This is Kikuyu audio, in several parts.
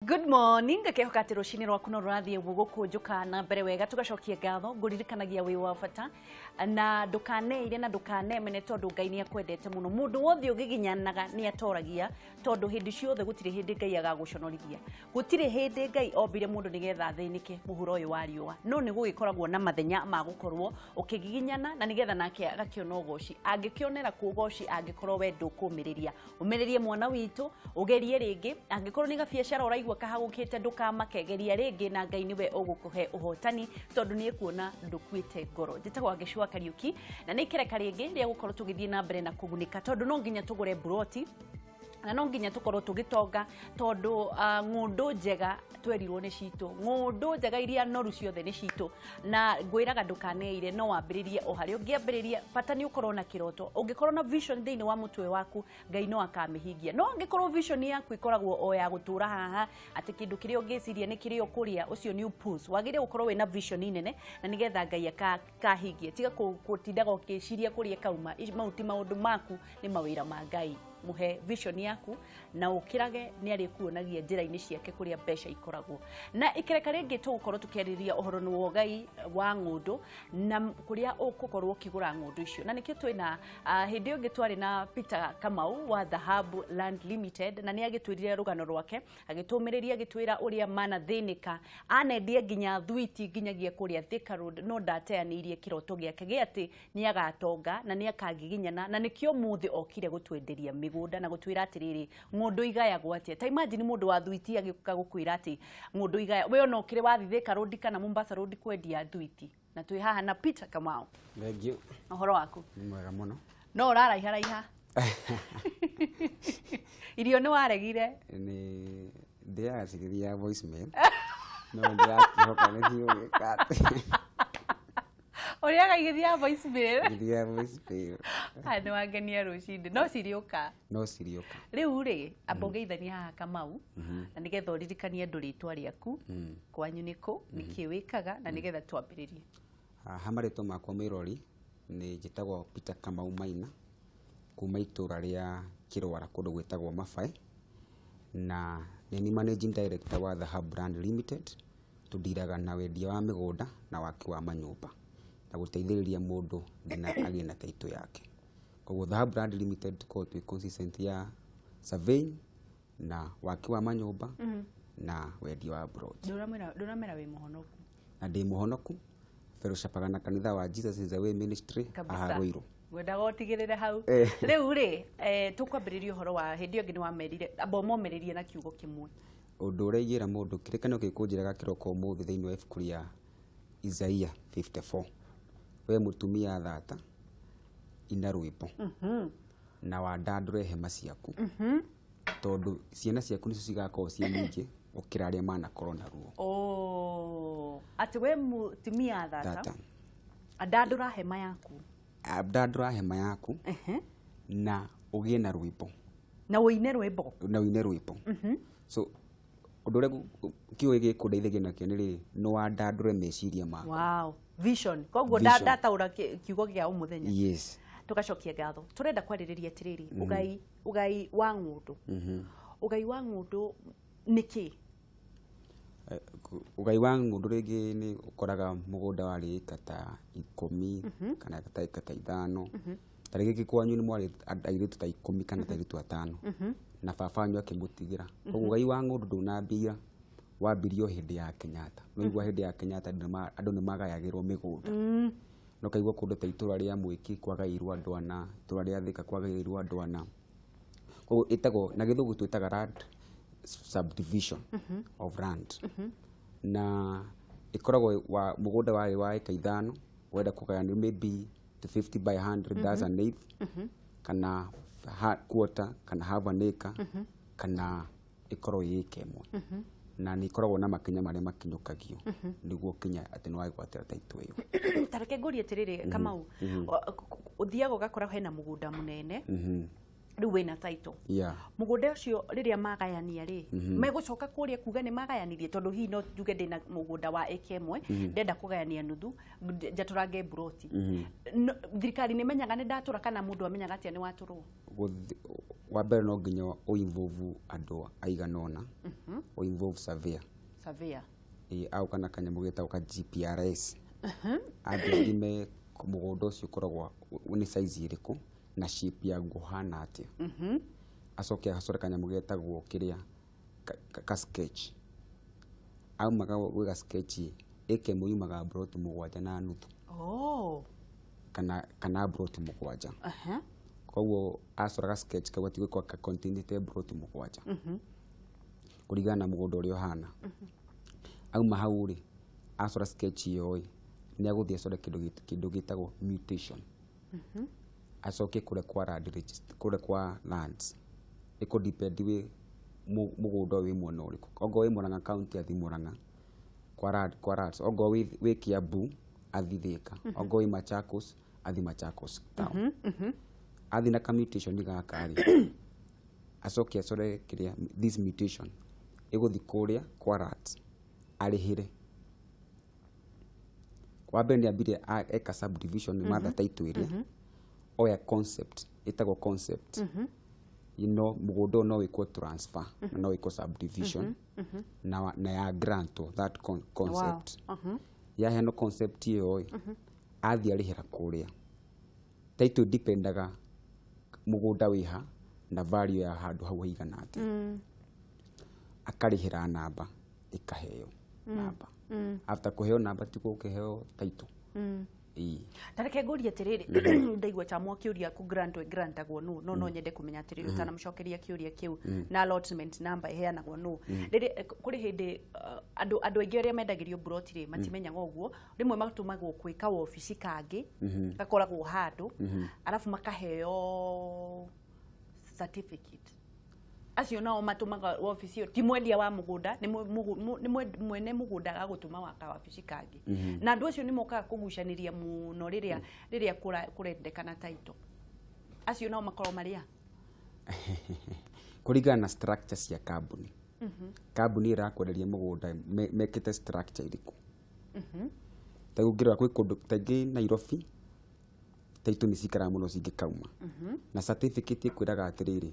Good morning, ngakehoka atĩ rũcinĩ rwaku no rũrathiĩ gũkũnjũka na mbere wega. Tũgacokia ngatho, ngũririkanagia wĩ wa bata na ndũkaneire na ndũkanemene, tondũ Ngai nĩ akwendete mũno. Mũndũ wothe ũgiginyanaga nĩ atoragia, tondũ hĩndĩ ciothe gũtirĩ hĩndĩ Ngai agagũconorithia. Gũtirĩ hĩndĩ Ngai ombire mũndũ nĩgetha athĩnĩke mũhuro ũyũ wa riũa, no nĩ gũgĩkoragwo na mathenya ma gũkorwo ũkĩgiginyana na nĩgetha nake agakĩona ũgoci, angĩkĩonera kũ ũgoci angĩkorwo we ndũkũmĩrĩria. Ũmĩrĩrie, mwana witũ, ũgerie rĩngĩ. Angĩkorwo nĩ gabiacara ũraigua kahagũkĩte, ndũkamake, geria rĩngĩ na Ngai nĩwe ũgũkũhe ũhotani, tondũ nĩ ekuona ndũkuĩte ngoro. Njĩtagwo Angĩcua Kariũki na nĩ ikereka rĩngĩ rĩa gũkorwo tũgĩthiĩ na mbere na kũgunĩka, tondũ no nginya tũgũre mburoti na no nginya tũkorwo tũgĩtonga, tondũ ng'ũndũ njega twerirwo nĩ citũ, ng'ũndũ njega iria noru ciothe nĩ citũ. Na ngwĩraga ndũkaneire, no wambĩrĩrie o harĩa ũngĩambĩrĩria. Bata nĩ ũkorwo na kĩroto. Ũngĩkorwo na vision thĩinĩ wa mũtwe waku, Ngai no akamĩhingia. No angĩkorwo vision yaku ĩkoragwo o ya gũtũra haha, atĩ kĩndũ kĩrĩa ũngĩciria nĩ kĩrĩa ũkũrĩa, ũcio nĩ ũpus. Wagĩrĩire gũkorwo wĩna vision nene na nĩgetha Ngai akahingie. Tiga gũtindaga ũkĩciria kũrĩa kauma. Mau ti maũndũ maku, nĩ mawĩra ma Ngai. Muhe vision yaku na ũkĩrage, nĩ arĩkuonagia njĩra-inĩ ciake kũrĩa mbeca ikoragwo. Na ikereka rĩngĩ tũgũkorwo tũkĩarĩrĩria ũhoro nĩ wa ũgai wa ng'ũndũ na kũrĩa ũgũkorwo ũkĩgũra ng'ũndũ icio, na nĩkĩo twĩna hĩndĩ ĩyo ĩngĩ twarĩ na Peter Kamau wa Dhahabu Land Limited, na nĩ agĩtwĩrire rũgano rwake, agĩtũmĩrĩria, agĩtwĩra ũrĩa manathĩnĩka, anendia nginya thwiti nginyagia kũrĩa Thika Road, no ndateanĩirie kĩroto gĩake gĩa atĩ nĩ agatonga na nĩ akagiginyana. Na nĩkĩo mũthĩ okire gũtwenderia mĩgũnda na gũtwĩra atĩrĩrĩ, ng'ũndũ igayagwo atĩa. Ta imagine mũndũ wa thwiti agĩũka gũkwĩra atĩ ng'ũndũ igaya, we ona ũkĩrĩ wathi Thika Road kana Mombasa Road kwendia thwiti. Na twĩ haha na Peter Kamau. Thank you. Ũhoro waku? Nĩ mwega mũno. No ũraraiharaiha, irio nĩ waregire? Nĩ ndĩaga cigĩthiaga voicemail, no ndĩrakĩhoka nĩ cigũgĩka atĩ. Ũrĩaga igĩthiaga voicemail? Gĩthiaga voicemail. Aya, nĩ wangenia rũcinĩ, no ciriũka. No ciriũka. Rĩu rĩ, amba ũgeithanie haha, Kamau, na nĩgetha ũririkanie andũ rĩtwa rĩaku, kwanyu nĩkũ, nĩkĩ wĩkaga, na nĩgetha twambĩrĩrie. Ha marĩtwa makwa mwĩrori, nĩ njĩtagwo Peter Kamau Maina, kuma itũra rĩa Kĩrwara, kũndũ gwĩtagwo Mabaĩ, na nĩ ni managing director wa Dhahab Brand Limited. Tũndiraga na wendia wa mĩgũnda na waki wa manyũmba na gũteithĩrĩria mũndũ nginya agĩe na title yake. Koguo Dhahab Brand Limited tũkoragwo twĩ consistent ya surveying na waki wa manyũmba na wendia wa plot. Ndũramera wĩ mũhonoku. Na ndĩ mũhonoku, fellowshipaga na kanitha wa Jesus is the Way Ministry haha Ruiru. Ngwendaga ũtigĩrĩre hau. Rĩu rĩ, tũkwambĩrĩria ũhoro wa hĩndĩ ĩyo ĩngĩ nĩ wamerire, amba ũmomĩrĩrie na kiugo kĩmwe. Ũndũ ũrĩa ingĩra mũndũ, kĩrĩkanĩro gĩkũnjĩraga kĩroko ũmũthĩ thĩinĩ wa ibuku rĩa Isaia 54, we mũtumia thata, ina rwĩmbo na wandandũre hema ciaku, tondũ ciana ciaku nĩcio cigakorwo ciĩ nyingĩ gũkĩra arĩa manakorwo na ruo. Oh, atĩ we mũtumia thata, thata, andandũra hema yaku. Andandũra hema yaku na ũgĩe na rwĩmbo. Na ũine rwĩmbo. Na ũine rwĩmbo. So ũndũ ũrĩa kiugo gĩkĩ gĩkũndeithagia nakĩo nĩ rĩrĩ, nĩ wandandũre meciria maku. Wow, vision. Koguo Vision. Ndataũra kiugo gĩa ũmũthenya. Yes. Tũgacokia ngatho. Tũrenda kwarĩrĩria atĩrĩrĩ, ũgai wa ng'ũndũ, ũgai wa ng'ũndũ nĩ kĩ? Ũgai wa ng'ũndũ rĩngĩ nĩ ũkoraga mũgũnda warĩ ĩka ta 10 kana ta ĩka ta 5. Ta rĩngĩ kwanyu nĩ mwarĩ airĩtu ta 10 kana ta airĩtu 5, na baba wanyu akĩmũtigĩra. Koguo ũgai wa ng'ũndũ ndũnambia, wambirio hĩndĩ ya Kenyatta. Nĩwaigua hĩndĩ ya Kenyatta andũ nĩ magayagĩrwo mĩgũnda, no kaigua kũndũ ta itũra rĩa Mwĩki kwagaĩirwo andũ ana, itũra rĩa Thika kwagaĩirwo andũ ana. Koguo ĩtagwo na gĩthũngũ twĩtaga land subdivision of land, na ĩkoragwo wa mũgũnda warĩ wa ĩka 5, wenda kũgayanio maybe to 50 by 100, that's an eighth, kana quarter, kana half an acre, kana ĩkorwo ĩ ĩka 1, na nĩ ĩkoragwo na makinya marĩa makinyũkagio nĩguo kinya atĩ nĩ wagwatĩra title ĩyo. Ta reke ngũrie atĩrĩrĩ, Kamau, ũthiaga ũgakora hena mũgũnda mũnene, rĩu wĩna title, mũgũnda ũcio rĩrĩa magayania rĩ, megũcoka kũrĩa kuga nĩ magayanirie? Tondũ hihi no njuge ndĩna mũgũnda wa ĩka 1, ndenda kũgayania nuthu, njatũrange mburoti. Thirikari nĩ menyaga nĩ ndatũra, kana mũndũ amenyaga atĩa nĩ watũrwo? Wa mbere no nginya ũ involve andũ aigana ũna, ũ involve surveyor. Surveyor. Ĩĩ, au kana kanyamũ getagwo ka GPRS, athiĩ athime mũgũnda ũcio ũkoragwo nĩ size ĩrĩkũ na shape yaguo ũhana atĩa. Acoke acore kanyamũ getagwo kĩrĩa ka sketch. Aumaga gwĩka sketch ĩka ĩmwe yumaga mburoti 7.5. Oh. Kana mburoti 7. Koguo acora ga sketch kau gatigũkorwo ka containĩte mburoti 7 kũringana na mũgũnda ũrĩa ũhana. Auma hau rĩ, acora sketch ĩyo ĩ, nĩ agũthiĩ acore kĩndũ gĩtagwo mutation. Acoke kũrĩa kwa land registry, kũrĩa kwa lands. Ĩkũ depend wĩ mũgũnda ũyũ wĩ mwena ũrĩkũ. Ongorwo wĩ Murang'a county athiĩ Murang'a kwa land, kwa lands. Ongorwo wĩ Kiambu athiĩ Thika. Ongorwo wĩ Machakos athiĩ Machakos town. Athiĩ na ka mutation gaka rĩ, acoke acore kĩrĩa this mutation ĩgũthiĩ kũrĩa kwa lands arĩhĩre. Wa mbere nĩ ambire eka subdivision matha title ĩrĩa oya concept ĩtagwo concept. You know, mũgũnda ũyũ no wĩkwo transfer na no wĩkwo subdivision na ya grant that concept. Wow. Yaheanwo concept ĩyo ĩ, athiĩ arĩhĩra kũrĩa. Title dependaga mũgũnda wĩha na value ya handũ hau haigana atĩa. Akarĩhĩra namba ĩkaheo namba. After kũheo namba tiguo ũkĩheo title. Ĩĩ. Ta reke ngũrie atĩrĩrĩ, ndaigua Chamwa kĩũria kũ grant grantagwo nũ, no nyende kũmenya atĩrĩrĩ, ũtanamũcokeria kĩũria kĩu na allotment number ĩheanagwo nũ. Rĩrĩ kũrĩ hĩndĩ andũ aingĩ arĩa mendagĩrio mburoti rĩ matimenyaga ũguo, rĩmwe matũmagwo kwĩ kawobici kangĩ gakoragwo handũ, arabu makaheo certificate. Acio nao matũmaga wabici ĩyo ti mwendia wa mũgũnda, nĩ mwene mũgũnda agagũtũma wa kawabici kangĩ. Na andũ acio nĩ mokaga kũgucanĩria mũno rĩrĩa kũrendekana title. Acio nao makoragwo marĩ a? Kũringana na structure cia kambuni. Kambuni ĩrakwenderia mũgũnda mekĩte structure ĩrĩkũ. Ta rĩu ũngĩrora kwĩ kũndũ ta ingĩ Nairobi, title nĩ cikaraga mũno cingĩkauma. Na certificate ĩkwĩraga atĩrĩrĩ,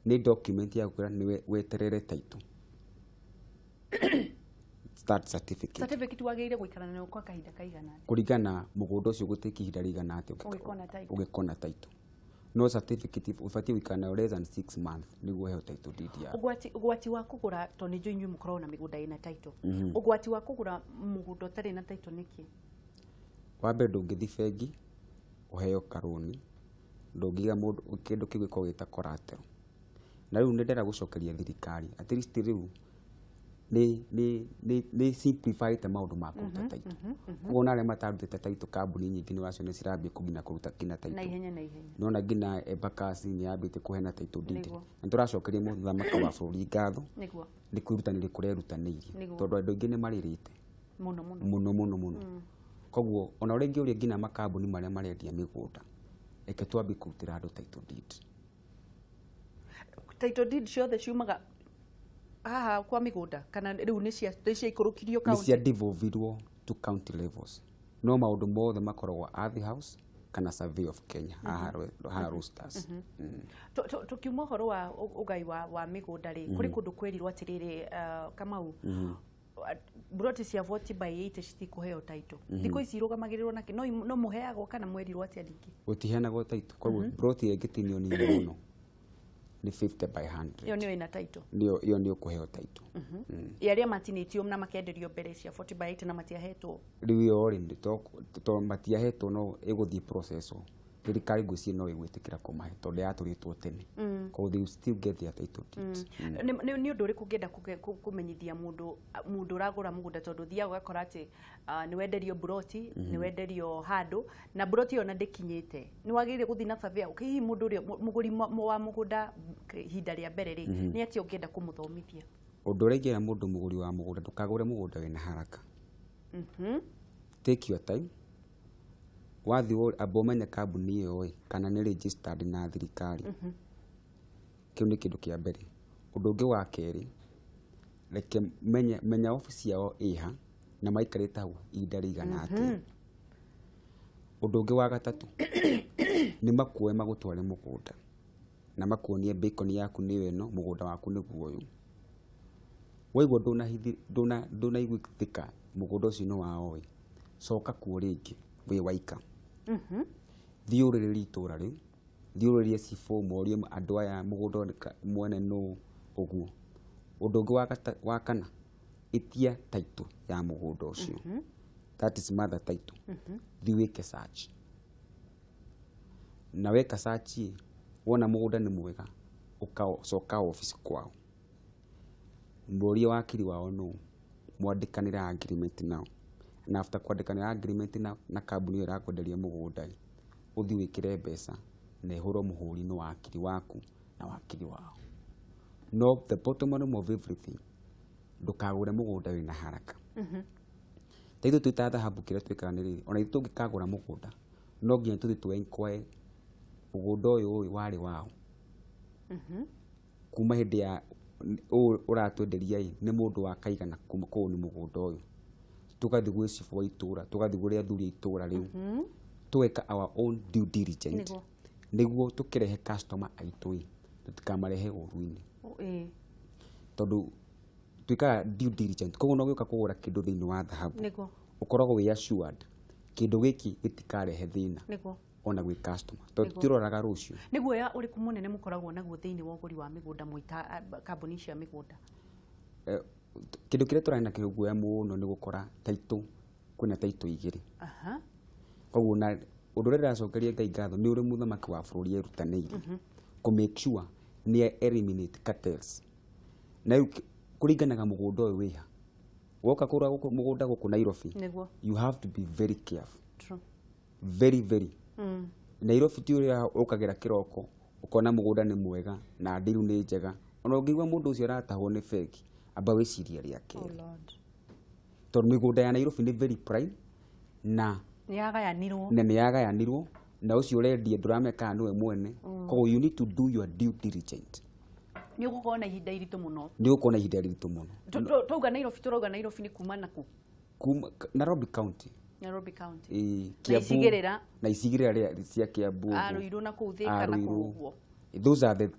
nĩ document ya gũkwĩra nĩ weterere title. Start certificate. Certificate wagĩrĩire gũikara nayo kwa kahinda kaigana atĩa? Kũringana na mũgũnda ũcio gũtake ihinda rĩigana atĩa ũgĩkona title. Ũgĩkona title. No certificate ũbatiĩ gũikara nayo less than 6 months nĩguo ũheo title deed yaku. Ũgwati wa kũgũra, tondũ nĩ njũĩ inyuĩ mũkoragwo na mĩgũnda ĩna title. Ũgwati wa kũgũra mũgũnda ũtarĩ na title nĩ kĩ? Wa mbere ndũngĩthiĩ bengi ũheo karũni, ndũngĩiga mũndũ kĩndũ kĩu gĩkoragwo gĩta collateral. Na rĩu nĩ ndĩrenda gũcokeria thirikari at least rĩu nĩ simplifyĩte maũndũ ma kũruta title. Koguo ona arĩa matarutĩte title kambuni nyingĩ nĩ ũraciona cirambia nginya kũruta nginya title. Na ihenya na ihenya. Nĩwona nginya Embakasi nĩ yambĩtie kũheana title deed. Na tũracokeria mũthamaki wa bũrũri ngatho. Nĩ kwĩrutanĩria kũrerutanĩirie. Tondũ andũ aingĩ nĩ marĩrĩte. Mũno mũno. Mũno mũno mũno. Koguo ona ũrĩa ingĩũria nginya makambuni marĩa marendia mĩgũnda, reke twambie kũrutĩra andũ title deed. Title deed ciothe ciumaga haha kwa mĩgũnda kana rĩu nĩ ciaikũrũkirio county? Nĩ cia devolvirwo to county levels. No maũndũ mothe makoragwo Ardhi House kana Survey of Kenya haha Roasters. Tukiuma ũhoro wa ũgai wa mĩgũnda rĩ, kũrĩ kũndũ kwĩrirwo atĩrĩrĩ, Kamau, mburoti cia 40 by 80 citikũheo title. Thikũ ici irũgamagĩrĩrwo nakĩ? No mũheagwo kana mwerirwo atĩa ningĩ? Gũtiheanagwo title. Koguo mburoti ĩngĩtinio nini mũno nĩ 50 by 100. Ĩyo nĩyo ĩna title. Nĩyo ĩyo nĩyo kũheo title. Ĩ arĩa matinĩtio na makenderio mbere cia 40 by 80 na matiahetwo? Rĩu ĩyo rĩ, to matiahetwo no ĩgũthiĩ process. Thirikari ngwĩciria no ĩgwĩtĩkĩra kũmahe tondũ yatũrĩtwo tene. Koguo they will still get their title deeds. Nĩ ũndũ ũrĩkũ ũngĩenda kũmenyithia mũndũ ũragũra mũgũnda, tondũ ũthiaga ũgakora atĩ nĩ wenderio mburoti, nĩ wenderio handũ na mburoti ĩyo ona ndĩkinyĩte, nĩ wagĩrĩire gũthiĩ na surveyor. Hihi mũndũ ũrĩa mũgũri wa mũgũnda ihinda rĩa mbere rĩ, nĩ atĩa ũngĩenda kũmũthomithia? Ũndũ ũrĩa ingĩra mũndũ mũgũri wa mũgũnda, ndũkagũre mũgũnda wĩna haraka. Take your time. Wathiĩ amba ũmenye kambuni ĩyo ĩ, kana nĩ registered na thirikari. Kĩu nĩ kĩndũ kĩa mbere. Ũndũ ũngĩ wa kerĩ, reke menya obici yao ĩha na maikarĩte hau ihinda rĩigana atĩa. Ũndũ ũngĩ wa gatatũ, nĩ makuoe magũtware mũgũnda. Na makuonie bacon yaku nĩyo ĩno, mũgũnda waku nĩguo ũyũ. Waigua ndũnaiguithĩka mũgũnda ũcio nĩ wao ĩ, coka kuo rĩngĩ wĩ waika. Thiĩ ũrĩrĩrie itũra rĩu, thiĩ ũrĩrĩrie cibũ, morie andũ aya mũgũnda mwene nũ ũguo. Ũndũ ũngĩ wa kana, ĩtia title ya mũgũnda ũcio. That is mother title. Thiĩ wĩke search. Na weka search ĩ, wona mũgũnda nĩ mwega, ũgacoka office kwao. Mũrie wakiri wao nũ, mwandĩkanĩre agreement nao. Na after kwandĩkanĩra agreement na kambuni ĩyo ĩrakwenderia mũgũnda ĩ, ũthiĩ wĩkĩre mbeca na ĩhũrwo mũhũri nĩ wakiri waku na wakiri wao. No the bottom of everything, ndũkagũre mũgũnda wĩna haraka. Ta ithuĩ twĩ ta Dhahabu kĩrĩa twĩkaga nĩ rĩrĩ, ona ithuĩ tũngĩkagũra mũgũnda, no nginya tũthiĩ tũ enquire mũgũnda ũyũ warĩ wao. Kuma hĩndĩ ya ũũ ũratwenderia ĩ, nĩ mũndũ wa kaigana kuma kũu nĩ mũgũnda ũyũ. Tũgathiĩ gwĩ cibũ wa itũra, tũgathiĩ kũrĩ athuri a itũra rĩu. Tũgeka our own due diligence. Nĩguo tũkĩrehe customer aitũ ĩ, tũtikamarehe ũru-inĩ. Tondũ twĩkaga due diligence, koguo no ũgĩũka kũgũra kĩndũ thĩinĩ wa Dhahabu, ũkoragwo wĩ assured kĩndũ gĩkĩ gĩtikarehe thĩna ona gwĩ customer, tondũ tũtiroraga rũciũ. Nĩ guoya ũrĩkũ mũnene mũkoragwo naguo thĩinĩ wa ũgũri wa mĩgũnda mwĩta kambuni cia mĩgũnda? Kĩndũ kĩrĩa tũrarĩ nakĩo guoya mũno nĩ gũkora title, kwĩna title igĩrĩ. Koguo na ũndũ ũrĩa ndĩracokeria Ngai ngatho nĩ ũrĩ mũthamaki wa bũrũri erutanĩirie kũ make sure nĩ eliminate cartels. Na rĩu kũringanaga mũgũnda ũyũ wĩha. Woka kũgũra mũgũnda gũkũ Nairobi, you have to be very careful. Very, very. Nairobi ti ũrĩa ũkagĩra kĩroko ũkona mũgũnda nĩ mwega na ndiru nĩ njega. Ona ũngĩigua mũndũ ũcio aratahwo nĩ bengi, amba wĩcirie rĩa kerĩ. Tondũ mĩgũnda ya Nairobi nĩ very prime na nĩ yagayanirwo. Na nĩ yagayanirwo, na ũcio ũrendia ndũramenya kana nĩwe mwene. Koguo you need to do your due diligence. Nĩ ũgũkorwo na ihinda iritũ mũno. Nĩ ũgũkorwo na ihinda iritũ mũno. Twauga Nairobi, tũrauga Nairobi nĩ kuma na kũ? Kuma Nairobi County. Nairobi County. Ĩĩ, Na Kiambu. icigĩrĩra. Na icigĩrĩra rĩa cia Kiambu ũguo. Ruiru na kũu Thika na kũu ũguo. Those are The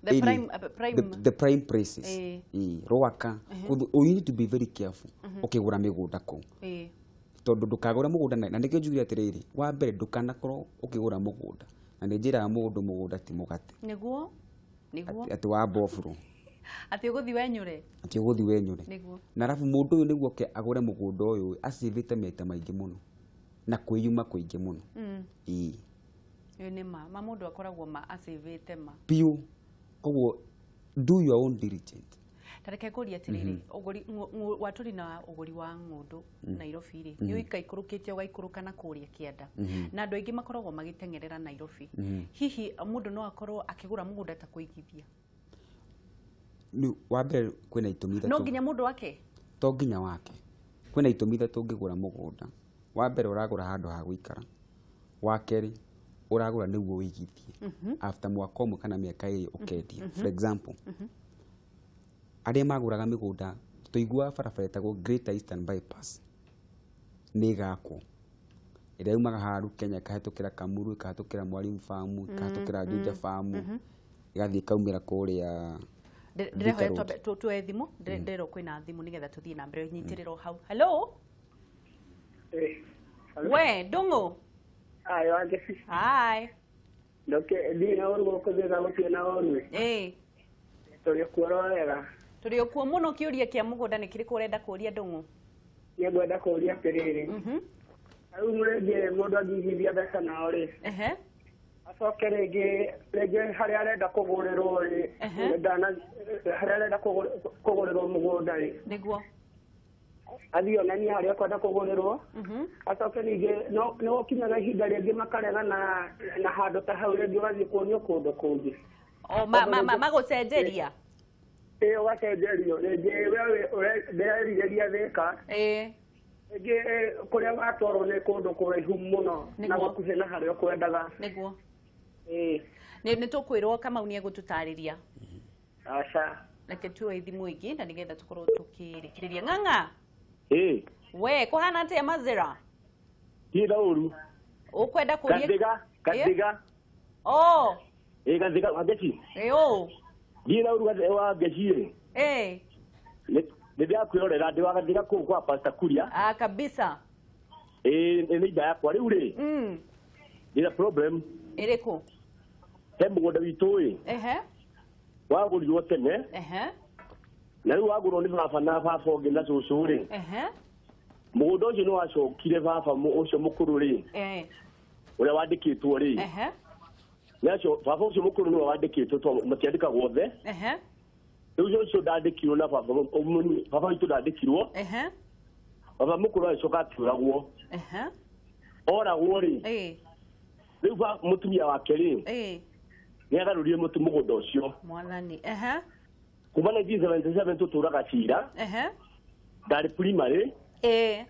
area, prime the prime places. Ĩĩ, Ruaka. Koguo you need to be very careful ũkĩgũra mĩgũnda kũu. Tondũ ndũkagũre mũgũnda na nĩkĩo njugire atĩrĩrĩ, wa mbere ndũkanakorwo ũkĩgũra mũgũnda. Na nĩ njĩraga mũndũ mũgũnda ti mũgate. Nĩguo. Nĩguo. Atĩ wa mbobũrũ. Atĩ ũgũthiĩ wenyũre. Atĩ ũgũthiĩ wenyũre. Nĩguo. Na arabu mũndũ ũyũ nĩguo oke agũre mũgũnda ũyũ acivĩte maita maingĩ mũno na kwĩyuma kũingĩ mũno. Ĩĩ. Ĩyo nĩ ma, ma mũndũ akoragwo ma acivĩte ma. Biũ. Koguo do your own diligence. Ta reke ngũrie atĩrĩrĩ, ũgũri watũri na ũgũri wa ng'ũndũ Nairobi rĩ, nĩ ũikaikũrũkĩte ũgaikũrũka na kũrĩa kĩanda. Na andũ aingĩ makoragwo magĩteng'erera Nairobi. Hihi mũndũ no akorwo akĩgũra mũgũnda ta kũigithia? Nĩ wa mbere kwĩna itũmi ithatũ. No nginya mũndũ wake? To nginya wake. Kwĩna itũmi ithatũ ũngĩgũra mũgũnda. Wa mbere ũragũra handũ ha gũikara. Wa kerĩ ũragũra nĩguo ũigithie. After mwaka ũmwe kana mĩaka ĩrĩ ũkendia. For example, arĩa magũraga mĩgũnda tũiguaga barabara ĩtagwo Greater Eastern Bypass nĩ ĩgakwo. Ĩrĩa yumaga haru Kenya ĩkahĩtũkĩra Kamuru, ĩkahĩtũkĩra Mwalimu Farm, ĩkahĩtũkĩra Juja Farm, ĩgathiĩ ĩkaumĩra kũrĩa Ndĩrehoya Thika Road. twambe tuoe thimũ, ndĩrerwo kwĩna thimũ nĩgetha tũthiĩ na mbere nyitĩrĩrwo hau. Hello? Hello. We, Ndung'u? Ayo, Angeci. Hi. Ndoke, ndirĩ na ũru gũkũ thutha gũtirĩ na ũru. Tũrĩ kuo oro wega. Tũrĩ o kuo mũno. Kĩũria kĩa mũgũnda nĩ kĩrĩkũ ũrenda kũũria Ndung'u? Nĩ ngwenda kũũria atĩrĩrĩ. Rĩu rĩngĩ mũndũ angĩigithia mbeca nao rĩ, acoke rĩngĩ rĩngĩ harĩa arenda kũgũrĩrwo rĩ, harĩa arenda kũgũrĩrwo mũgũnda rĩ, athiĩ onanie harĩa akwenda kũgũrĩrwo, acoke ningĩ nĩ gũkinyaga ihinda rĩngĩ makarega na handũ ta hau rĩngĩ ũgathiĩ kuonio kũndũ kũngĩ. O, magũcenjeria? Ĩĩ, ũgacenjerio rĩngĩ we ndĩrerirĩria Thika. Rĩngĩ kũrĩa watwarwo nĩ kũndũ kũraihu mũno na gũkuhĩ na harĩa ũkwendaga. Ĩĩ. Nĩ tũkwĩrwo Kamau nĩ egũtũtarĩria. Aca. Reke tuoe thimũ ĩngĩ na nĩgetha tũkorwo tũkĩrĩkĩrĩria. Ng'ang'a? Ĩĩ. We, kũhana atĩa Mazera? Ti na ũru. Ũkwenda kũria? Kandiga, Kandiga. Oh. Gathika Wangeci. Ĩĩ. Ndiĩ na ũru wa Ngeci rĩ. Ĩĩ. Nĩ ndĩrakwĩrorera ndĩ wa Gathika kũu kwa Pastor Kuria. Ah, kabisa. Ĩĩ nĩ inda yakwa rĩu rĩ. Ndĩna problem. Ĩrĩkũ? He mũgũnda witũ ĩ. Ehe. Wagũrirwo tene. Ehe. Na rĩu wagũrwo nĩ baba na baba ũngĩ na cũcũ rĩ. Ehe. Mũgũnda ũcio nĩ wacokire baba ũcio mũkũrũ rĩ. Ĩĩ. Ũrĩa wandĩkĩtwo rĩ. Ehe. Nacio baba ũcio mũkũrũ nĩwe wandĩkĩtwo tondũ matiandĩkagwo othe. Ehe. Rĩu ũcio ndandĩkirwo na baba baba witũ ndandĩkirwo. Ehe. Baba mũkũrũ agĩcoka akĩũragwo. Ehe. Oragwo rĩ. Ĩĩ. Rĩu mũtumia wake rĩ. Ĩĩ. Nĩ agarũrire mũgũnda ũcio. Mwathani. Ehe. Kuma 1977 tũtũraga cira. Ehe. Ndarĩ primary. Ĩĩ.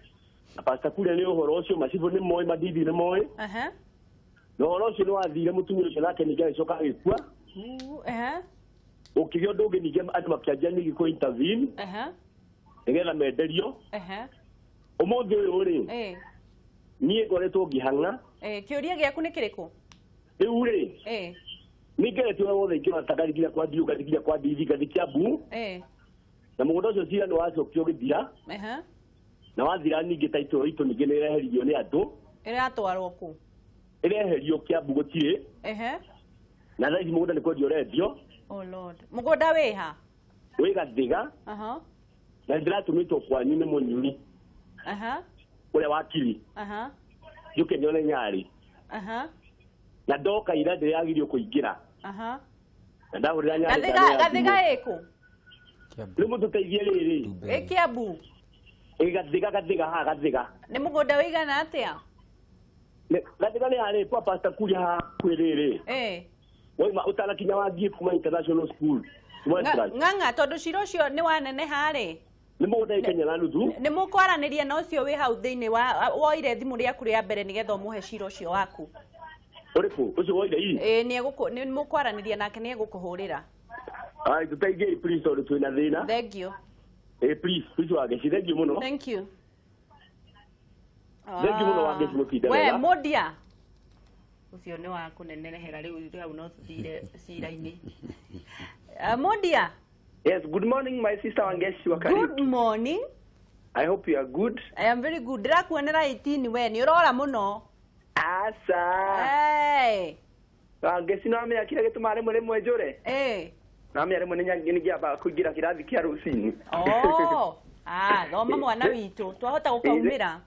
Na Pastor Kuria nĩ ũhoro ũcio macibũ nĩ moĩ madidi nĩ moĩ. Ehe. Na ũhoro ũcio nĩ wathire mũtumia ũcio nake ningĩ agĩcoka agĩkua. Ehe. Ũkĩgĩa ũndũ ũngĩ ningĩ andũ makĩanjia ningĩ kũ intervene. Ehe. Nĩgetha menderio. Ehe. Ũmũthĩ ũyũ rĩ. Ĩĩ. Niĩ ngoretwo ngĩhang'a. Ĩĩ, kĩũria gĩaku nĩ kĩrĩkũ? Rĩu rĩ. Ĩĩ. Nĩ ngeretio wothe ingĩhota ngathiĩ kwa Ndiũ ngathiĩ kwa Ndithi ngathiĩ Kiambu. Ĩĩ. Na mũgũnda ũcio cira nĩ wacokio ũgĩthira. Ehe. Na wathira ningĩ title itũ ningĩ nĩ ĩreheririo nĩ andũ. Ĩratwarwo kũ? Ĩreherio Kiambu gũtirĩ. Ehe. Na thaa ici mũgũnda nĩ kwendio ũrendio. Oh Lord. Mũgũnda wĩ ha? Wĩ Gathiga. Aha. Na ndĩratũmĩtwo kwanyu nĩ mũnyuni. Aha. Ũrĩa wakiri. Aha. Njũke nyone Nyarĩ. Aha. Na ndoka ira ndĩragirio kũingĩra. Aha. Na ndahũrĩra Nyarĩ. Gathiga Gathiga ĩkũ? Rĩu mũtũteithie rĩrĩ. Ĩ Kiambu. Ĩ Gathiga Gathiga haha Gathiga. Nĩ mũgũnda wĩigana atĩa? Gathiga nĩ harĩ kwa Pastor Kuria hakuhĩ rĩrĩ. Ĩĩ. Woima ũtanakinya wathiĩ kuma International School. Ng'ang'a tondũ cira ũcio nĩ waneneha rĩ. Nĩ mũgũnda ĩkenya na nuthu. Nĩ mũkwaranĩria na ũcio wĩ hau thĩinĩ wa woire thimũ rĩaku rĩa mbere nĩgetha ũmũhe cira ũcio waku. Ũrĩkũ? Ũcio woire ii? Ĩĩ nĩ mũkwaranĩria nake nĩ egũkũhũrĩra. Ai tũteithiei please tondũ twĩna thĩna. Thank you. Ĩĩ please please Wangeci thank you mũno. Thank you. Thank you mũno Wangeci mũtinde wega. We Mũndia. Ũcio nĩ wa kũnenehera rĩu hau no tũthire cira-inĩ. Mũndia. Yes, good morning my sister Wangeci wa Kariuki. Good morning. I hope you are good. I am very good. Ndĩrakuonera 18 we nĩ ũrora mũno. Asa. Hey. Wangeci no amenya kĩrĩa gĩtũmaga rĩmwe rĩmwe njũre? Ĩĩ. No amenya rĩmwe nĩ ngĩamba kũingĩra kĩrathi kĩa rũcinĩ. Oh. Ah, thoma mwana witũ. Twahota gũkaumĩra.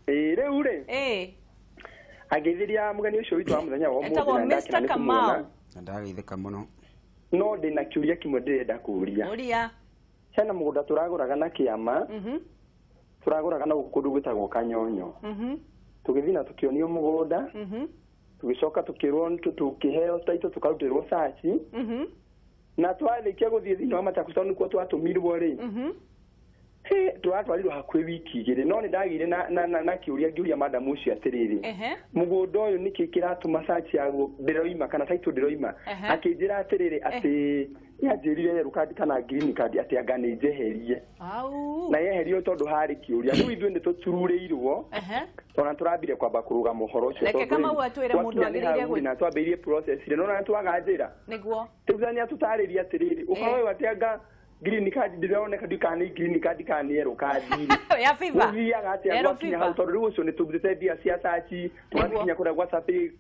Ĩĩ rĩu rĩ. Ĩĩ. Angeithiria mũgeni ũcio witũ wa mũthenya wa ũmũthĩ Etagwo na ndakena Mr. nĩ Kamau. kũmuona. Na ndageithĩka mũno. No ndĩna kĩũria kĩmwe ndĩrenda kũũria. Ũria. Hena mũgũnda tũragũraga na kĩama. Tũragũraga na gũkũ kũndũ gwĩtagwo Kanyonyo. Tũgĩthiĩ na tũkĩonio mũgũnda. Tũgĩcoka tũkĩrwo tũkĩheo title tũkarutĩrwo search. Na twarĩkia gũthiĩ thĩinĩ wa Machakos tondũ nĩkuo twatũmirwo rĩ. Tũratwarirwo hakuhĩ wiki igĩrĩ no nĩ ndagĩire na kĩũria ngĩũria madam ũcio atĩrĩrĩ. Mũgũnda ũyũ nĩkĩ kĩratũma search yaguo ndĩroima kana title ndĩroima. Akĩnjĩra atĩrĩrĩ atĩ nĩanjĩrire yellow card kana green card atĩ anga nĩ njeherie. Na yeherio tondũ harĩ kĩũria. Rĩu ithuĩ nĩ tũtururĩirwo. Ona tũrambire kwamba kũrũgama ũhoro ũcio. Reke Kamau atwĩre mũndũ agĩrĩire na twambĩrĩirie process rĩ no na twaga njĩra. Nĩguo. Rĩu nĩ atũtarĩrie atĩrĩrĩ ũhoro ũyũ atĩ anga green card ndĩroneka ndikana nĩ green card kana nĩ yellow card. Ya FIFA. Gũthiaga atĩa gwakinya hau tondũ rĩu ũcio nĩ tũrutĩte mbia cia search tũgakinya kũrĩa gwa survey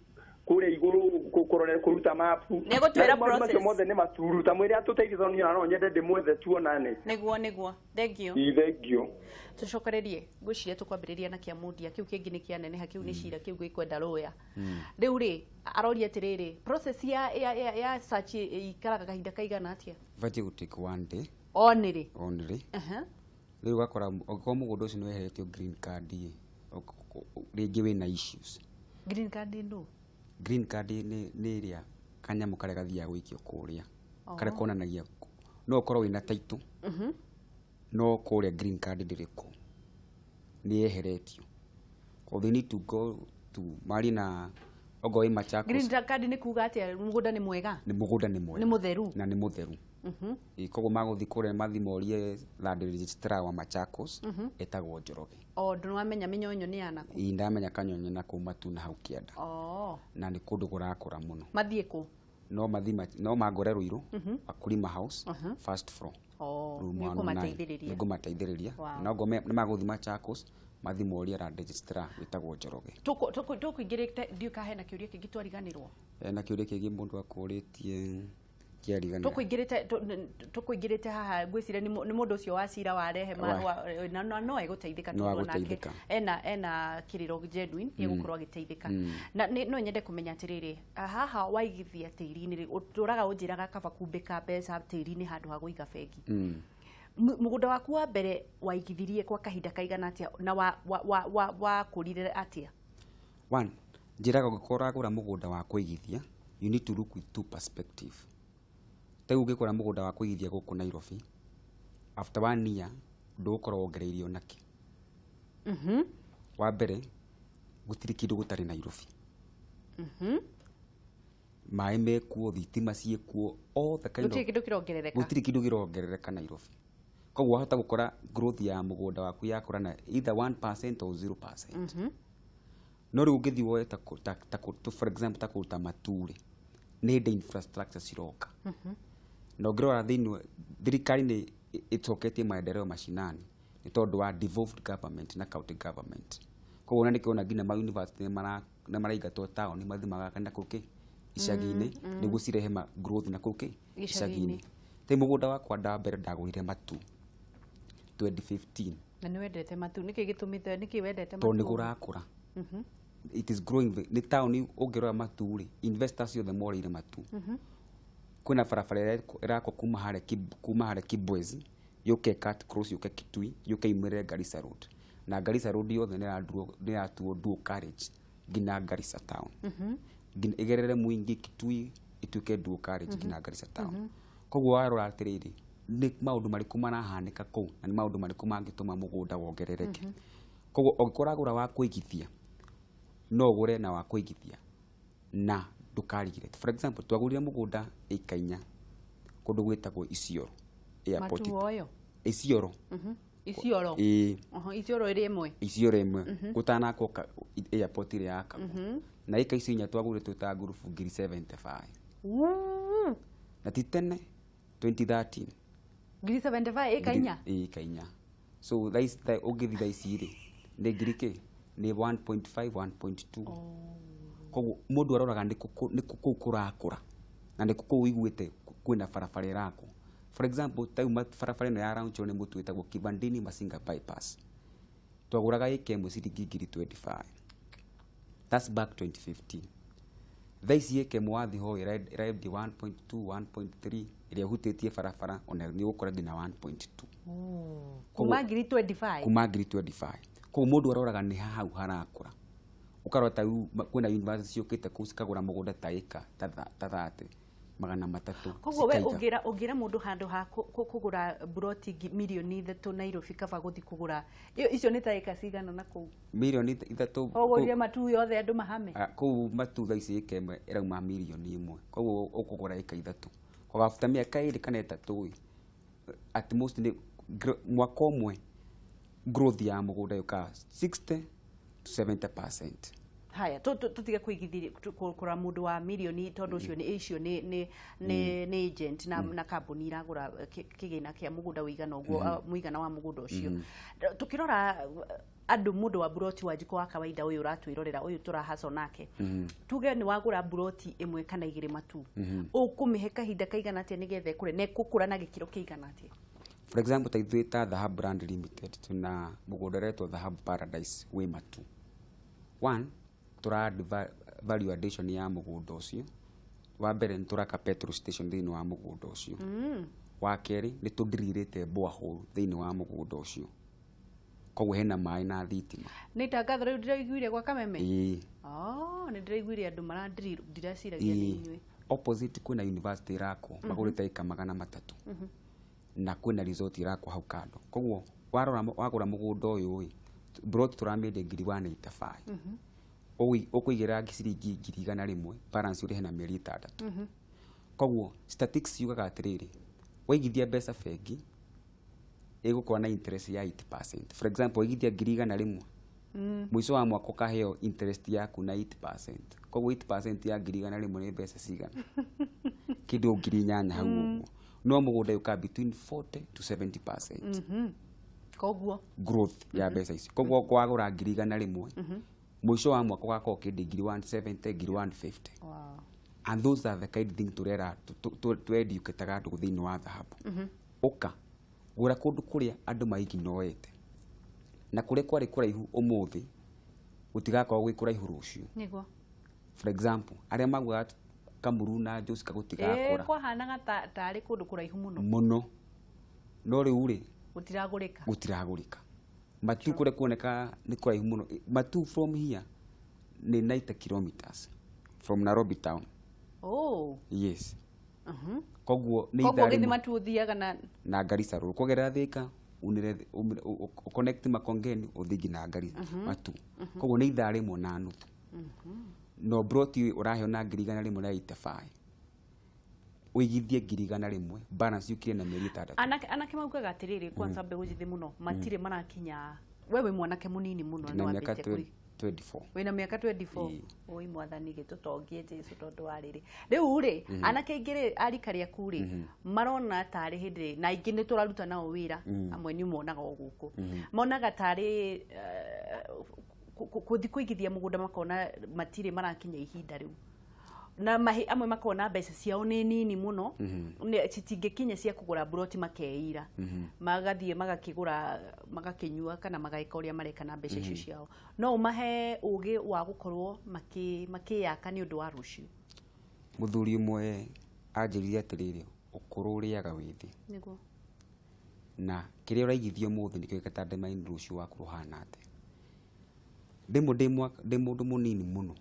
kũrĩa igũrũ kũrora kũruta mapu. Nĩegũtwĩra process. Macio mothe nĩ maturu ta mwĩre atũteithie tondũ niĩ no nyende ndĩmwethe tuonane. Nĩguo nĩguo. Thank you. Thank you. Tũcokererie ngwĩciria tũkwambĩrĩria na kĩa Mũndia kĩu kĩngĩ nĩ kĩaneneha kĩu nĩ cira kĩu gĩkwenda rũya. Rĩu rĩ aroria atĩrĩrĩ process ya search ĩikaraga kahinda kaigana atĩa? Batiĩ gũ take one day. Only. Only. Rĩu ũgakora angĩkorwo mũgũnda ũcio nĩ weheretio green card ĩ rĩngĩ wĩna issues. Green card nũ? Green card nĩ ĩrĩa kanyamũ karĩa gathiaga gũikio kũrĩa. Karĩa konanagia no ũkorwo wĩna title. No kũrĩa green card ndĩrĩ kuo. Nĩ yeheretio. They need to go to marie na ogo wĩ Machakos. Green card nĩ kuga atĩa mũgũnda nĩ mwega? Nĩ mũgũnda nĩ mwega. Nĩ mũtheru. Na nĩ mũtheru. Koguo magũthiĩ kũrĩa mathiĩ morie land registrar wa Machakos etagwo Njoroge. O ndũramenya Mĩnyonyo nĩ ya nakũ? Ĩĩ ndamenya Kanyonyo na kũu Matuna hau kĩanda. Na nĩ kũndũ kũrakũra mũno. Mathiĩ kũ? No mathi no mangore Ruiru, Wakulima House, first floor. Oh, nĩũkũmateithĩrĩria. Nĩngũmateithĩrĩria. No ngome nĩ magũthiĩ Machakos, mathi morie land registrar wĩtagwo Njoroge. Tũkũingĩrĩte ndiũ ka hena kĩũria kĩngĩ twariganĩrwo. Hena kĩũria kĩngĩ mũndũ akũrĩtie kĩariganĩra. Tũkũingĩrĩte haha ngwĩciria nĩ mũndũ ũcio wa cira warehe na no egũteithĩka tondũ nake ena kĩrĩro genuine gĩgũkorwo agĩteithĩka. Na no nyende kũmenya atĩrĩrĩ, haha waigithia tĩri-inĩ ũtũraga ũnjĩraga kaba kumbĩka mbeca tĩri-inĩ handũ ha kũiga bengi. Mũgũnda waku wa mbere waigithirie kwa kahinda kaigana atĩa na wakũrire atĩa? One, njĩraga ũngĩkorwo ũragũra mũgũnda wa kũigithia, you need to look with two perspective. Ta rĩu ũngĩkora mũgũnda wa kũigithia gũkũ Nairobi, after 1 year ndũgũkorwo wongereirio nakĩ. Wa mbere, gũtirĩ kĩndũ gũtarĩ Nairobi. Maĩ mekuo, thitima ciĩkuo, all the kind of gũtirĩ kĩndũ kĩrongerereka. Gũtirĩ kĩndũ kĩrongerereka Nairobi. Koguo wahota gũkora growth ya mũgũnda waku yakũra na either 1% or 0%. No rĩu ũngĩthiĩ woe ta for example ta kũruta Mature, nĩ hĩndĩ infrastructure ciroka. Na ũngĩrora thĩinĩ thirikari nĩ ĩcoketie maendeleo mashinani nĩ tondũ wa devolved government na county government. Koguo ona nĩkĩo nginya ma university nĩ maraingatwo taũni mathiĩ magaka na kũu icagi-inĩ nĩguo cirehe growth na kũu icagi-inĩ. Te mũgũnda wakwa nda mbere ndagũrire Matu 2015. Na nĩ wendete Matu, nĩkĩ gĩtũmĩte nĩkĩ wendete Matu? Tondũ nĩ kũrakũra. It is growing. Nĩ taũni ũngĩrora Matu rĩ, investors othe morĩire Matu. Kwĩna barabara ĩrakwo kuma harĩa Kibwezi yũke cut cross yũke Kitui yũke imĩrĩre Garissa Road. Na Garissa Road yothe nĩ ĩratuo dual carriage nginya Garissa town. Ĩgerere Mwingi Kitui ĩtuĩke dual carriage nginya Garissa town. Koguo warora atĩrĩrĩ, nĩ maũndũ marĩkũ marahanĩka kũu na nĩ maũndũ marĩkũ mangĩtũma mũgũnda wongerereke. Koguo ũngĩkorwo ũragũra wa kũigithia, no ũgũre na wa kũigithia na ndũkarigire. For example, twagũrire mũgũnda ĩka inya kũndũ gwĩtagwo Isiolo airport. Isiolo. Isiolo. Isiolo ĩrĩ ĩmwe. Isiolo ĩmwe gũtanakwo airport ĩrĩa yakagwo. Na ĩka icio inya twagũrire twĩ ta ngurubu ngiri 75. Na ti tene 2013. Ngiri 75 ĩka inya? Ĩka inya. So thaa ici ũngĩthiĩ thaa ici rĩ, nĩ ngiri kĩ? Nĩ 1.5 1.2. Koguo mũndũ aroraga nĩ kũ kũrakũra na nĩ kũ ũiguĩte kwĩna barabara ĩrakwo. For example, ta rĩu barabara ĩno ya Rauncho nĩ mũtu wĩtagwo Kivandini Masinga bypass. Twagũraga ĩka ĩmwe ciringi ngiri 25. That's back 2015. Thaa ici ĩka ĩmwe wathiĩ ho ĩrendio 1.2 1.3 ĩrĩa ĩhutĩtie barabara ona nĩ ũgũkora nginya 1.2. Kuma ngiri 25. Kuma ngiri 25. Koguo mũndũ aroraga nĩ hau harakũra. Ũkarora ta rĩu kwĩna university ciũkĩte kũu cikagũra mũgũnda ta ĩka ta 30 300. Koguo we ũngĩra mũndũ handũ ha kũgũra buroti mirioni 3 Nairobi kaba gũthiĩ kũgũra icio nĩ ta ĩka cigana na kũu? Mirioni 3. Ũgũrire Matu yothe andũ mahame? Kũu Matu thaa ici ĩka ĩmwe ĩrauma mirioni 1. Koguo ũkũgũra ĩka 3. Koguo after mĩaka 2 kana 3 at most nĩ mwaka ũmwe growth ya mũgũnda yũkaga 60 to 70%. Haya, tutige kuigithiria kura mundu wa milioni tondu ucio ni icio ni agent na kambuni iragura kigina kia mugunda wigana uguo muigana wa mugunda ucio. Tukirora andu mundu wa buroti wa njiko wa kawaida uyu uratwirorera uyu turahaco nake, tuge ni wagura buroti imwe kana igiri Matu, ukumihe kahinda kaigana atia nigetha ikure na ikukura na gikiro kiigana atia? For example, ta ithuĩ ta Dhahabu Brand Limited tuna mũgũnda ũretwo Dhahabu Paradise wĩ Matu. One, tura value addition ya mũgũnda ũcio. Wa mbere nĩ tũraka petrol station thĩinĩ wa mũgũnda ũcio. Wa kerĩ nĩ tũndirirĩte borehole thĩinĩ wa mũgũnda ũcio. Koguo hena maĩ na thitima. Nĩ itangatho rĩu ndĩraiguire gwa Kameme? Ĩĩ. Oh, nĩ ndĩraiguire andũ marandirira, ndiraciragia nĩ inyuĩ. Opposite kwĩna university ĩrakwo magũrĩte ĩka 300. Na kwĩna resort ĩrakwo hau kando. Koguo warora wagũra mũgũnda ũyũ ĩ, plot tũramĩendia ngiri 185. Ũkũigĩrĩra ciringi ngiri 100 balance ũrĩhe na mĩeri 6. Koguo statistics yugaga atĩrĩrĩ, waigithia mbeca bengi ĩgũkorwo na interest ya 8%. For example, waigithia ngiri 100 Mũico wa mwaka ũkaheo interest yaku na 8%. Koguo 8% ya 100,000 nĩ mbeca cigana? Kĩndũ 8,000 hau ũguo. No mũgũnda yũkaga between 40 to 70%. Koguo growth ya mbeca icio. Koguo kwagũra 100,000 mũico wa mwaka ũgakorwo kĩndũ 170, 150. Wow. And those are the kind thing turera tweducataga andũ thĩinĩ wa thahabu. Ũka gũra kũndũ kũrĩa andũ maiginoete na kũrĩa kwarĩ kũraihu ũmũthĩ gũtigakorwo gwĩ kũraihu rũciũ. Nĩguo. For example, arĩa maugaga Kamuru na Joska gũtigakũra. Kwahanaga tarĩ kũndũ kũraihu mũno. Mũno. No rĩu rĩ gũtiragũrĩka. Gũtiragũrĩka. Matu kũrĩa kuoneka nĩ kũraihu mũno. Matu from here nĩ 90 kilometers from Nairobi town. Oh. Yes. Koguo nĩ ithaa rĩmwe. Koguo Matu ũthiaga na Garissa Road. Kũgerera Thika connect Makongeni ũthiĩ nginya Garissa Matu. Koguo nĩ ithaa rĩmwe na nuthu. No broti ũraheo na 185,000. Ũigithie 100,000 balance yũkire na mĩeri 6. Anake maugaga atĩrĩrĩ kwanza mbeũ njĩthĩ mũno matirĩ marakinya. Wewe mwanake mũnini mũno na mĩaka 24. Wĩna mĩaka 24. Oi mwathani gĩtũtongie Jesũ tondũ wa rĩrĩ. Rĩu rĩ anake aingĩ rĩ a rika rĩaku rĩ marona tarĩ hĩndĩ na aingĩ nĩ tũraruta nao wĩra amwe nĩ monaga o gũkũ. Monaga tarĩ kũthi kũigithia mũgũnda makona matirĩ marakinya ihinda rĩu. Na amwe makona mbeca ciao nĩ nini mũno citingĩkinya cia kũgũra broti makeira. Magathiĩ magakĩgũra magakĩnyua kana mageka ũrĩa mareka na mbeca icio ciao. No ũmahe ũgĩ wa gũkorwo makĩyaka nĩ ũndũ wa rũciũ. Mũthuri ũmwe anjĩrire atĩrĩrĩ, ũkũrũ ũrĩaga wĩthĩ. Nĩguo. Na kĩrĩa ũraigithia ũmũthĩ nĩkĩo gĩgadetermine rũciũ waku rũhana atĩa. Ndĩ mũndũ mũnini mũno.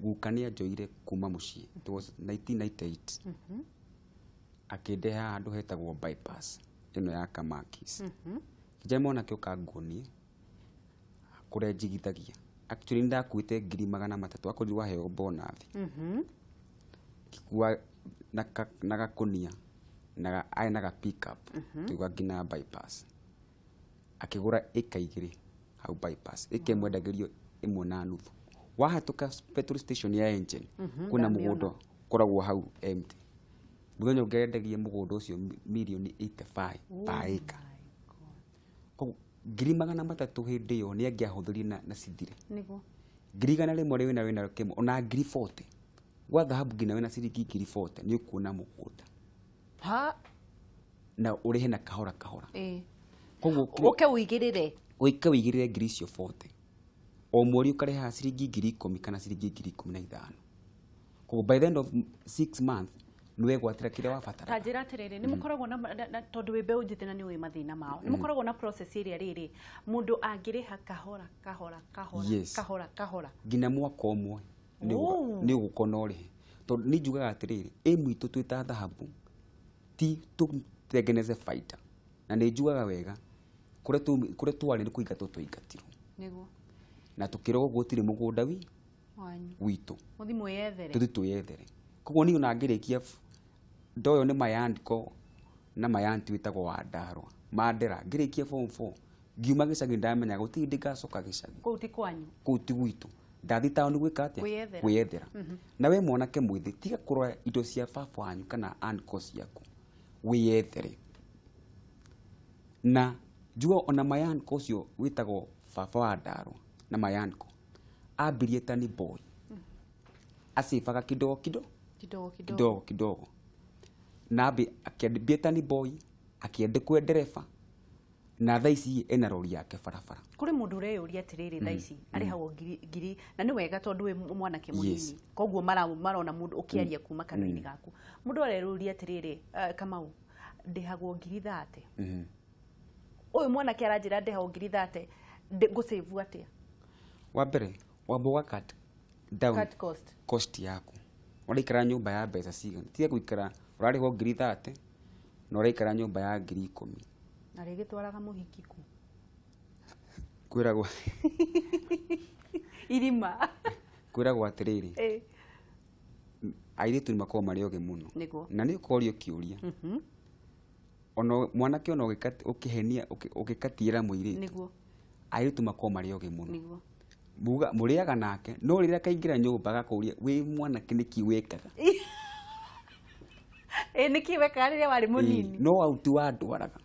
Guka nĩ anjoire kuma mũciĩ. It was 1998. Akĩndeha handũ hetagwo bypass ĩno ya Kamakis. Kĩnjĩra mwanake ũka nguonie kũrĩa njigithagia. Actually nĩndakuĩte 300,000 akorirwo waheo bonathi. Ngĩkua na gakũnia na arĩ na ga pick up tũgĩũka nginya bypass. Akĩgũra ĩka 2 hau bypass. Ĩka ĩmwe endagĩrio 1.5. Wahĩtũka petrol station ya Engen kwĩna mũgũnda ũkoragwo hau empty. Mũthenya ũngĩ endagia mũgũnda ũcio mirioni 85 per acre. Koguo 300,000 hĩndĩ ĩyo nĩ angĩahũthĩrire na cithire. Nĩguo. 100,000 rĩ wĩna kĩmwe ona 40,000. Gwa thahabu nginya wĩna ciringi 40,000 nĩ ũkuona mũgũnda. Ha na ũrĩhe na kahora kahora. Koguo ũke ũigĩrĩre. Ũike ũigĩrĩre 40,000. O mweri ũkarĩha ciringi 10,000 kana ciringi 15,000. Koguo by the end of 6 months nĩ wegwatĩra kĩrĩa wabatara. Ta njĩra atĩrĩrĩ, nĩ mũkoragwo na tondũ wĩ mbeũ njĩthĩ na nĩ ũĩ mathĩna mao. Nĩ mũkoragwo na process ĩrĩa rĩrĩ mũndũ angĩrĩha kahora kahora kahora kahora kahora nginya mwaka ũmwe nĩ ũgũkorwo na ũrĩhe. Tondũ nĩ njugaga atĩrĩrĩ, aim itũ twĩ ta thahabu ti tũtengeneze faida. Na nĩ njugaga wega kũrĩa twarĩ nĩ kũingatwo twaingatirwo. Nĩguo. Na tukĩrwo gũtirĩ mũgũnda witũ. Mũthiĩ mwĩyethere. Tũthiĩ twĩyethere. Koguo niĩ ona ngĩrĩkia ndoyo nĩ mayandĩko na mayanti wĩtagwo Wandarwa. Mandera ngĩrĩkia form 4 ngiuma gĩcagi ndamenya gũtirĩ hĩndĩ ngacoka gĩcagi. Kũu ti kwanyu. Kũu ti gwitũ. Ndathiĩ taũni gwĩka atĩa? Kwĩyethera. Na we mwanake mwĩthĩ tiga kũrora indo cia baba wanyu kana uncle ciaku. Wĩyethere. Na njuga ona mayanko ũcio wĩtagwo baba Wandarwa na mayanko ambirie tani boy. Asifaga kidogo kidogo kidogo kidogo kidogo. Na akĩambia tani boy akĩandĩkwo ndereba na thaa ici ena rori yake barabara. Kũrĩ mũndũ ũreyũria atĩrĩrĩ thaa ici arĩhagwo ngiri na nĩ wega tondũ wĩ mwanake mũnini koguo marona mũndũ ũkĩaria kuma kanua-inĩ gaku. Mũndũ areyũria atĩrĩrĩ, Kamau ndĩhagwo 30,000. Ũyũ mwanake aranjĩra ndĩhagwo 30,000 ngũsave atĩa? Wa mbere wamba ũga cut down cut cost, cost yaku. Ũraikara nyũmba ya mbeca cigana? Tiga gũikara ũrarĩhwo 30,000 na ũraikara nyũmba ya 10,000. Na rĩngĩ twaraga mũhiki ku? Kwĩragwo irima. Kwĩragwo atĩrĩrĩ, airĩtu nĩ makoragwo marĩ ogĩ mũno. Na nĩ ũkorio kĩũria. Ona mwanake ona ũkĩhenia ũgĩkatiĩra mũirĩtu. Nĩguo. Airĩtu makoragwo marĩ ogĩ mũno. Muga mũrĩaga nake no rĩrĩa kaingĩra nyũmba agakũria wĩ mwanake nĩkĩ wĩkaga. Nĩkĩ wekaga rĩrĩa warĩ mũnini? No auti wa ndwaraga.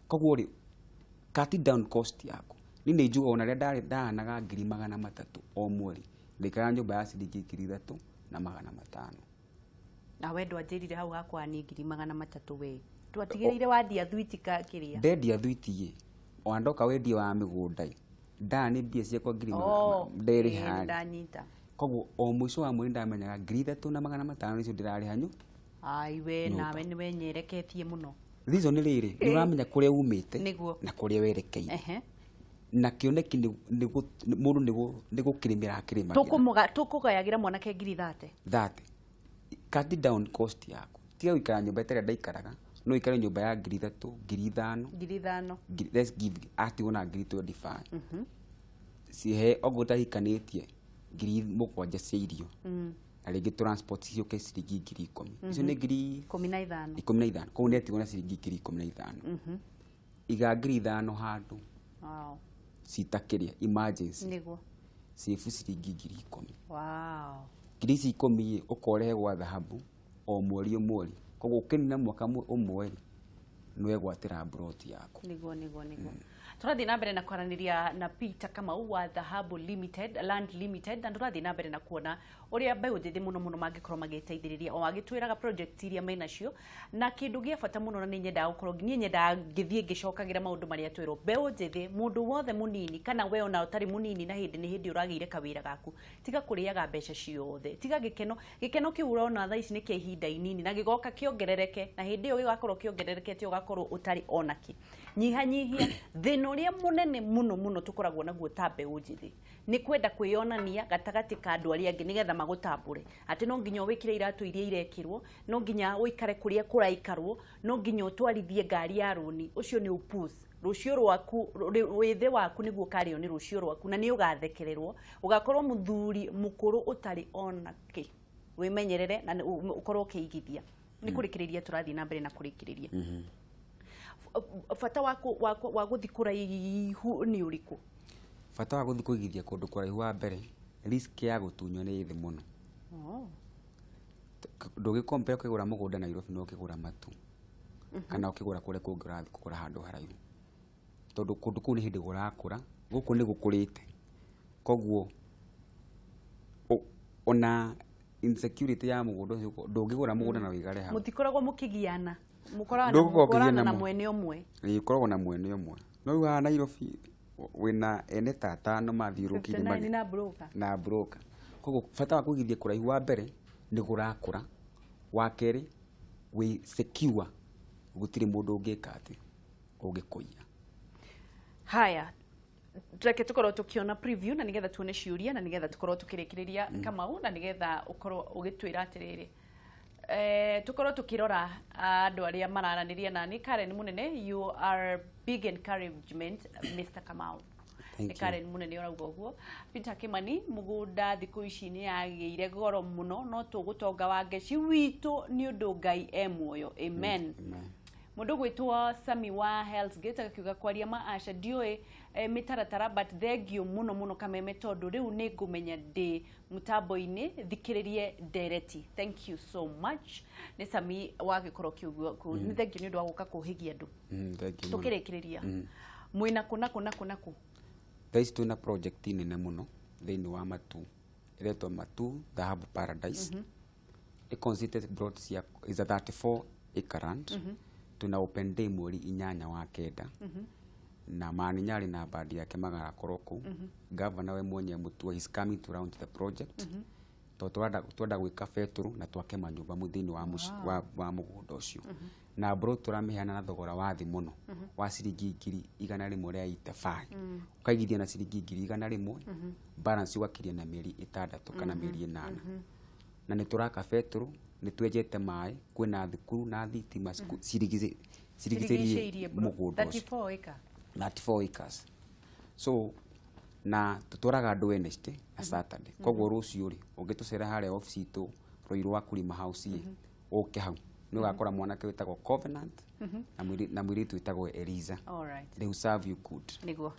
Koguo rĩ cut down cost yaku. Niĩ nĩ njugaga ona rĩrĩa ndarĩ ndahanaga 300,000 o mweri ndaikaraga nyũmba ya ciringi 3,500. Na we ndwanjĩrire hau hakwa ni 300,000 we. Twatigĩrĩire wandia thwiti ka kĩrĩa. Ndendia thwiti ĩ ona ndoka wendia wa mĩgũnda ĩ ndaa nĩ mbia ciakwa 300,000 nderĩha. Ndanyita. Koguo o mũico wa mweri ndamenyaga 3,500 nĩcio ndĩrarĩha nyu. Ai we nawe nĩ wenyereketie mũno. Reason nĩ rĩrĩ nĩ ũramenya kũrĩa umĩte na kũrĩa werekeire. Na kĩoneki nĩ mũndũ nĩ gũkĩrĩmĩra akĩrĩmagĩra. Tũkũgayagĩra mwanake 30,000. 30. Cut down cost yaku. Tiga gũikara nyũmba ĩtarĩa ndaikaraga no ikare nyũmba ya 3,000 5,000 5,000. Let's give atigwo na 25,000. Cihe oguo ũtahikanĩtie 7,000 cia irio. Na rĩngĩ transport ciũke ciringi 10,000. Icio nĩ 15. 15. Koguo nĩ atigwo na ciringi 15,000. Iga 5,000 handũ. Wow. Citakĩrĩa emergency. Nĩguo. Cibu ciringi 10,000. Wow. 10,000 ũkorehe gwa thahabu o mweri o mweri. Koguo ũkĩnina mwaka ũmwe nĩ wegwatĩra mburoti yaku. Nĩguo nĩguo nĩguo. Tũrathiĩ na mbere na kwaranĩria na Peter Kamau wa Dhahabu Limited, Land Limited, na tũrathiĩ na mbere na kuona ũrĩa mbeũ njĩthĩ mũno mũno mangĩkorwo magĩteithĩrĩria o agĩtwĩraga project iria menacio na kĩndũ gĩa bata mũno na nĩ nyendaga gũkorwo niĩ nyendaga ngĩthiĩ ngĩcokagĩra maũndũ marĩa twĩrwo. Mbeũ njĩthĩ mũndũ wothe mũnini kana we ona ũtarĩ mũnini na hĩndĩ nĩ hĩndĩ ũragĩire kawĩra gaku tiga kũrĩaga mbeca ciothe, tiga gĩkeno gĩkeno kĩu ũrona thaa ici nĩ kĩa ihinda inini na gĩgoka kĩongerereke na hĩndĩ ĩyo gĩgakorwo kĩongererekete ũgakorwo ũtarĩ onakĩ. Nyihanyihia thĩna ũrĩa mũnene mũno mũno tũkoragwo naguo ta mbeũ njĩthĩ nĩ kwenda kwĩyonania gatagatĩ ka andũ arĩa angĩ nĩgetha magũtambũre atĩ no nginya wĩkĩre iratũ iria irekĩrwo, no nginya ũikare kũrĩa kũraikarwo, no nginya ũtwarithie ngari ya rũni. Ũcio nĩ ũpuzi. Rũciũ rwaku wĩthĩ waku nĩguo ũkarĩo nĩ rũciũ rwaku na nĩ ũgathekererwo ũgakorwo mũthuri mũkũrũ ũtarĩ onakĩ. Wĩmenyerere na ũkorwo ũkĩigithia. Nĩ kũrĩkĩrĩria tũrathiĩ na mbere na kũrĩkĩrĩria. Bata wa gũthiĩ kũraihu nĩ ũrĩkũ? Bata wa gũthiĩ kũigithia kũndũ kũraihu wa mbere risk ya gũtunywo nĩ thĩ mũno. Ndũgĩkompea ũkĩgũra mũgũnda Nairobi na ũkĩgũra Matu kana ũkĩgũra kũrĩa kũngĩ ũrathiĩ kũgũra handũ haraihu tondũ kũndũ kũu nĩ hĩndĩ kũrakũra, gũkũ nĩ gũkũrĩte. Koguo ona insecurity ya mũgũnda ũcio ndũngĩgũra mũgũnda na ũigare hau. Mũtikoragwo mũkĩgiana. Mũkoragwo na mwene ũmwe. Ũkoragwo na mwene ũmwe. No rĩu haha Nairobi wĩna ene ta atano mathiũrũrũkĩirie na broker. Na broker. Koguo bata wa kũigithia kũraihu wa mbere nĩ kũrakũra, wa kerĩ wĩ secure gũtirĩ mũndũ ũngĩka atĩ ũngĩkũiya. Haya, reke tũkorwo tũkĩona preview na nĩgetha tuone ciũria na nĩgetha tũkorwo tũkĩrĩkĩrĩria Kamau na nĩgetha ũkorwo ũgĩtwĩra atĩrĩrĩ tukorwo tukirora andũ arĩa mararanĩria nani. Karen Munene, you are big encouragement Mr. Kamau. Thank you. Karen Munene ũrauga ũguo. Peter Kimani, mũgũnda thikũ ici nĩ yagĩire goro mũno no tũgũtonga wa ngeci witũ nĩ ũndũ Ngai e muoyo. Amen. Mũndũ gwĩtwo Sami wa Hell's Gate agakiuga kwaria ma Asha ndiũĩ mĩtaratara but thengio mũno mũno Kameme tondũ rĩu nĩ ngũmenya ndĩ mũtambo-inĩ thikĩrĩrie ndereti. Thank you so much. Nĩ Sami wagĩkorwo kiugo nĩ thengio nĩ ũndũ wa gũka kũhĩgia andũ. Thank you. Tũkĩrĩkĩrĩria mwĩna kũ na kũ na kũ na kũ? Thaa ici twĩna project nene mũno thĩinĩ wa Matu ĩretwo Matu Dhahabu Paradise. Ĩ consisted plot cia is a 34 acre land. Tuna open day mweri 8 wa 9 na Maninyari na bandi yake magarakorwo kũu. Governor we mwenyewe Mutua is coming to launch the project. To twenda gwĩka betũrũ na twake manyũmba thĩinĩ wa mũgũnda ũcio. Na bro tũramĩheana na thogora wa thĩ mũno wa ciringi 185,000. Ũkaigithia na ciringi 100,000 balance ũgakiria na mĩeri 6 kana mĩeri 8. Na nĩ tũraka betũrũ, nĩ twenjete maĩ, kwĩna thukuru na thitima cirigicĩirie mũgũnda ũcio. 34 acre. 34 acres. So na tutwaraga andũ Wednesday na Saturday. Koguo rũciũ rĩ ũngĩtũcera harĩa office itũ Ruiru wa Kulima House ĩ ũke hau Nĩ ũgakora mwanake wĩtagwo Covenant na mũirĩtu wĩtagwo Eliza. All right. They will serve you good. Nĩguo.